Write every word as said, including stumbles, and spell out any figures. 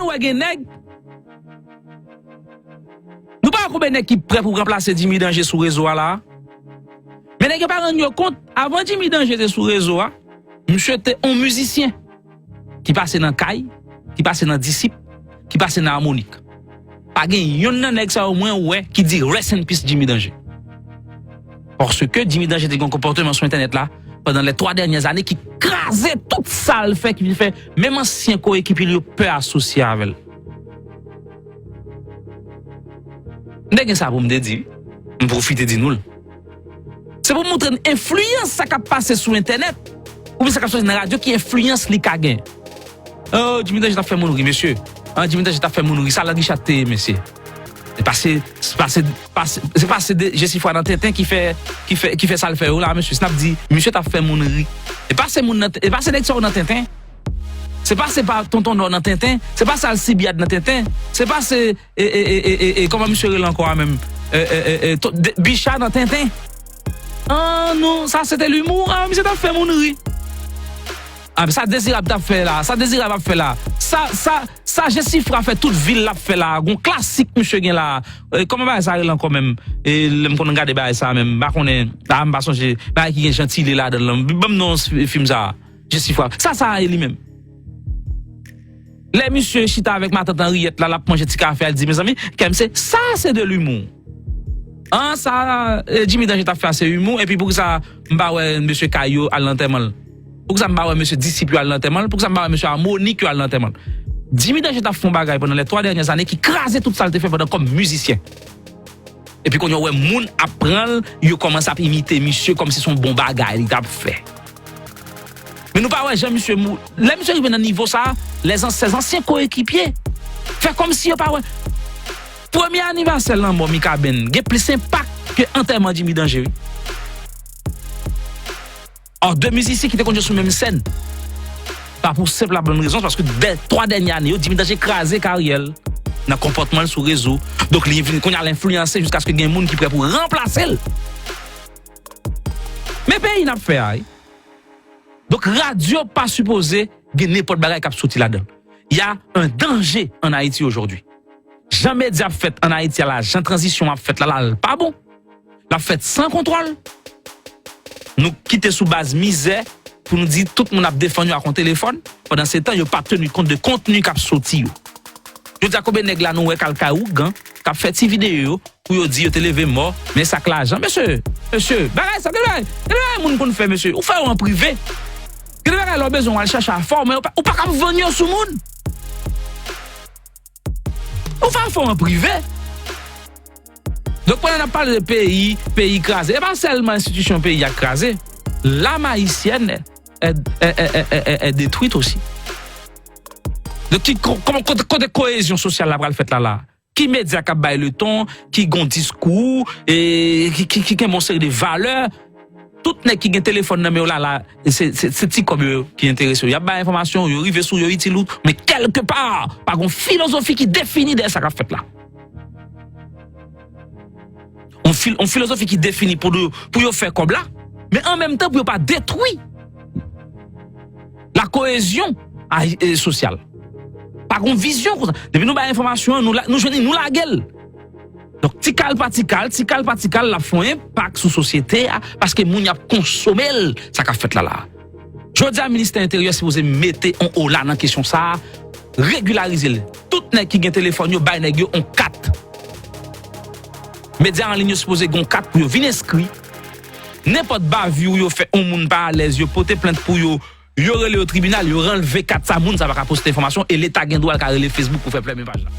Nou wè gen nèg. Nou pa wè konbyen nèg ki prè pou ranplase Jimmy Danje sou rezo a la. Men nèg yo pa rann yo kont, avan Jimmy Danje te sou rezo a, misye te on mizisyen ki pase nan kay, ki pase nan disip, ki pase nan amonik. Pa gen yonn nan nèg sa yo mwen wè ki di rest in peace Jimmy Danje. Paske Jimmy Danje te gen yon konpòteman sou entènèt la pandan les twa dènyè ane ki kraze tout sa l fè, ki vin fè menm ansyen koekipye l yo pè asosye avè l. M te gen sa pou m te di, m pwofite di nou l. Se pou m montre n enfliyans sa k ap pase sou entènèt, oubyen sa k ap soti nan radyo, ki enfliyans li ka gen. Oh, Jimmy Danje t ap fè moun ri, mesye. Ah, Jimmy Danje t ap fè moun ri. Sa Landry Chat te ye, mesye. Se pa se, se pa se, pa se, se pa se de Jesifra nan tenten ki fè, ki fè, ki fè sa l fè yo la, mesye. Si n ap di, misye t ap fè moun ri. E pa se moun nan, e pa se nèg sa yo nan tenten. Se pa se pa tonton Nò nan tenten. Se pa se Alcibiade nan tenten. Se pa se, e, e, e, e, e, e, kòman misye rele ankò a menm? E, e, e, e, to- de- Bicha nan tenten. Ah non, sa se te limou. Ah, misye t ap fè moun ri. Ah, sa Dezirab t ap fè la, sa Dezirab ap fè la, sa, sa, sa Jesifra fè tout vi l l ap fè la, gon klasik misye gen la. E, kòman bagay sa rele ankò menm? E, lè m konn gade bagay sa menm, m pa konnen, la, m pa sonje, bagay ki gen Jean Tilly ladan l lan. Ban m non fi- fim sa, Jesifra. Sa, sa ye li menm. Lè misye chita avèk matant Anriyèt la, l ap manje ti kafe a, l di, mezanmi, kè m se, sa se de limou. An, sa, e, Jimmy Danje t ap fè a se limou, epi poukisa m pa wè mesye Kayo al nan antèman l? Poukisa m pa wè mesye Disip yo al nan antèman l? Poukisa m pa wè mesye Amonik yo al nan antèman l? Jimmy Danje t ap fè yon bagay pandan les twa dènyè ane ki kraze tout sa l te fè pandan kòm mizisyen. Epi kounye a w wè moun ap pran l, yo kòmanse ap imite misye kòmsi se yon bon bagay li t ap fè. Men nou pa wè jan misye mou-, lè misye rive nan nivo sa, lèzansè, ansyen koekipye fè kòmsi yo pa wè. Premye anivèsè lanmò Mikaben gen plis enpak ke antèman Jimmy Danje, wi. An de mizisyen ki te konn jwe sou menm sèn. Pa pou senp la bòn rezon, paske dè twa dènyè ane yo, Jimmy Danje kraze karyè l nan konpòtman l sou rezo. Donk, li vin kounye a l enfliyanse jiskaske gen moun ki prè pou ranplase l. Men peyi n ap fè a, wi. Donk, radyo pa sipoze gen nenpòt bagay k ap soti ladan l. Y a un danger en Haïti aujourd'hui. Jan medya ap fèt ann Ayiti a la, jan tranzisyon an ap fèt la, la, l pa bon. L ap fèt san kontwòl. Nou kite sou baz mizè pou nou di tout moun ap defann yo ak yon telefòn. Pandan se tan, yo pa teni kont de kontni k ap soti yo. Jodi a, konbyen nèg la nou wè k al kay ougan, k ap fè ti videyo yo pou yo di yo te leve mò, men sa k lajan. Mesye, mesye, bagay sa, gen bagay, gen bagay moun konn fè, mesye. Ou fè yo an prive. Gen bagay lè w bezwen w al chache afè w, men ou pa, ou pa ka ap vann yo sou moun. Ou fè afè w an prive. Donk, pandan n ap pale de peyi, peyi kraze, e pa sèlman enstitisyon peyi a k kraze. Lame ayisyèn è, è, è, è, è, è, è detwit osi. Donk, ki, ko-, kòman, kote, kote koyezyon sosyal la pral fèt la, la? Ki medya k ap bay leton, ki gon diskou, e ki, ki, ki gen yon seri de valè? Tout nèg ki gen telefòn nan men yo la, la, se, se, se ti kòb yo ki enterese yo. Y ap bay enfòmasyon, yo rive sou, yo itil ou, men kèlkepa, pa gon filozofi ki defini dèyè sa k ap fèt la. On fil-, on filozofi ki defini pou yo, pou yo fè kòb la, men an menm tan pou yo pa detwi la koyezyon a, e, sosyal. Pa gon vizyon konsa. Depi nou bay enfòmasyon an, nou la, nou jwenn li, nou lage l. Donk, ti kal pa ti kal, ti kal pa ti kal, l ap fè yon enpak sou sosyete a, paske moun y ap konsome l, sa k ap fèt la la. Jodi a, ministè enteryè sipoze mete yon ola nan kesyon sa a, regilarize l. Tout nèg ki gen telefòn yo, bay nèg yo yon kat. Medya an liy yo sipoze gen yon kat pou yo vin enskri. Nenpòt bavure yo fè yon moun pa alèz, yo pote plent pou yo, yo rele yo tribinal, yo ranlve kat sa, moun sa pa ka poste enfòmasyon e Leta gen dwa l ka rele Facebook pou fè fèmen paj la.